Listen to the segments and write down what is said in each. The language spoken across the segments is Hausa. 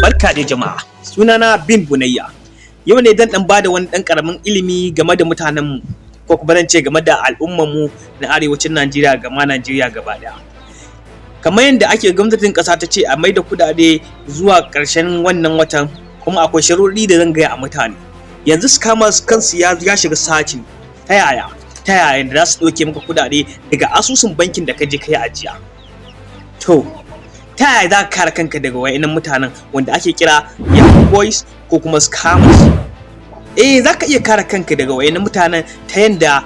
Barka dai jama'a, sunana Bin Bunayya. Yau ne zan ɗan bada wani ɗan ƙaramin ilimi game da mutanenmu, ko kuma zan ce game da al'ummarmu na arewacin Najeriya, gama Najeriya gaba ɗaya. Kamar yadda ake gwamnatin ƙasa ta ce a maida kuɗaɗe zuwa ƙarshen wannan watan, kuma akwai sharuɗɗi da zan gaya a mutane. Yanzu scammers kansu ya shiga searching ta yaya da za su ɗauke maka kuɗaɗe daga asusun bankin da ka je ka yi ajiya. To, ta yaya za ka kare kanka daga wa'innan mutanen wanda ake kira Yahoo boys ko kuma scammers? Eh, za ka iya kare kanka daga wa'innan mutanen ta yanda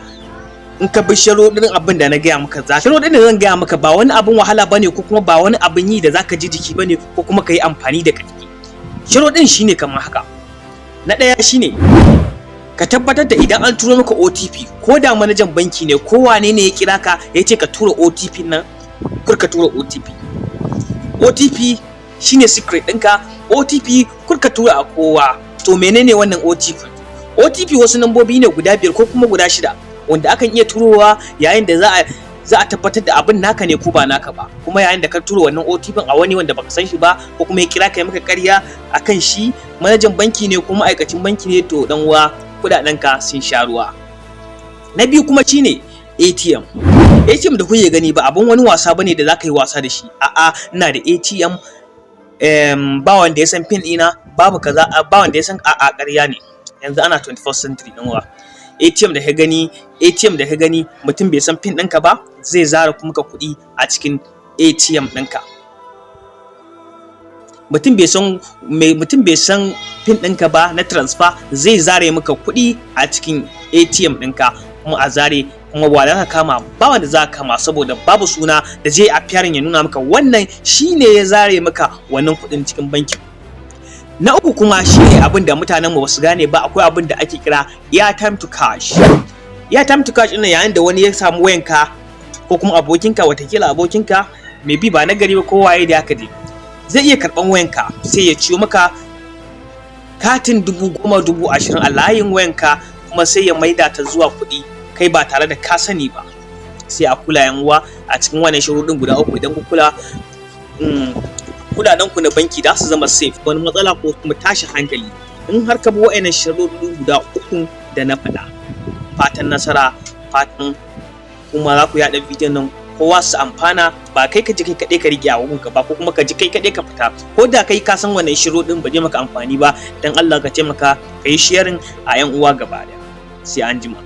in ka bi sharuɗin abin da na gaya maka. Za sharuɗin da zan gaya maka ba wani abin wahala bane, ko kuma ba wani abin yi da za ka ji jiki bane, ko kuma ka yi amfani da ƙarfi. Sharuɗin shine kamar haka: na ɗaya shine ka tabbatar da idan an turo maka OTP, ko da manajan banki ne ko wane ne ya kira ka ya ce ka tura OTP nan, kar ka tura OTP. OTP shine secret ɗinka. OTP kar ka tura a kowa. To, menene wannan OTP? OTP wasu nambobi ne guda biyar ko kuma guda shida wanda akan iya turowa yayin da za a tabbatar da abin naka ne ko ba naka ba. Kuma yayin da ka tura wannan OTP a wani wanda baka san shi ba, ko kuma ya kira ka ya maka ƙarya akan shi manajan banki ne ko ma'aikacin banki ne, to dan uwa, kuɗaɗen ka sun sha ruwa. Na biyu kuma shine ATM. ATM da kuke gani ba abun wani wasa bane da zaka yi wasa da shi. A'a, ina da ATM, ba wanda ya san pin ɗina, babu kaza, ba wanda ya san. A'a, ƙarya ne. Yanzu ana 21st century, ɗan uwa. ATM da ka gani, ATM da ka gani, mutum bai san pin ɗinka ba, zai zara kuma ka kuɗi a cikin ATM ɗinka. Mutum bai san pin ɗinka ba na transfer, zai zare maka kuɗi a cikin ATM ɗinka. Kuma a zare kuma, wa za ka kama? Ba wanda za ka kama, saboda babu suna da zai appearing ya nuna maka wannan shine ya zare maka wannan kuɗin cikin bankin. Na uku kuma shine abin da mutanen mu basu gane ba: akwai abin da ake kira airtime to cash. Airtime to cash ɗin, yayin da wani ya samu wayanka ko kuma abokinka, watakila abokinka mai bi ba na gari ba ko waye da haka dai, zai iya karɓan wayanka sai ya ciyo maka katin 10,000, 20,000 a layin wayanka, kuma sai ya maida ta zuwa kuɗi, kai ba tare da ka sani ba. Sai a kula, yan uwa. A cikin wannan sharuɗin guda uku, idan ku kula, kuɗaɗen ku na banki za su zama safe, wani matsala ko kuma tashin hankali, in har ka bi wa'annan sharuɗin guda uku da na faɗa. Fatan nasara, fatan kuma za ku yaɗa bidiyon nan kowa su amfana. Ba kai ka ji kai kaɗai ka riƙe a ka ba, ko kuma ka ji kai kaɗai ka fita. Ko da kai ka san wannan sharuɗin ba zai maka amfani ba, dan Allah ka taimaka ka yi sharing a yan uwa gaba ɗaya. Sai an jima.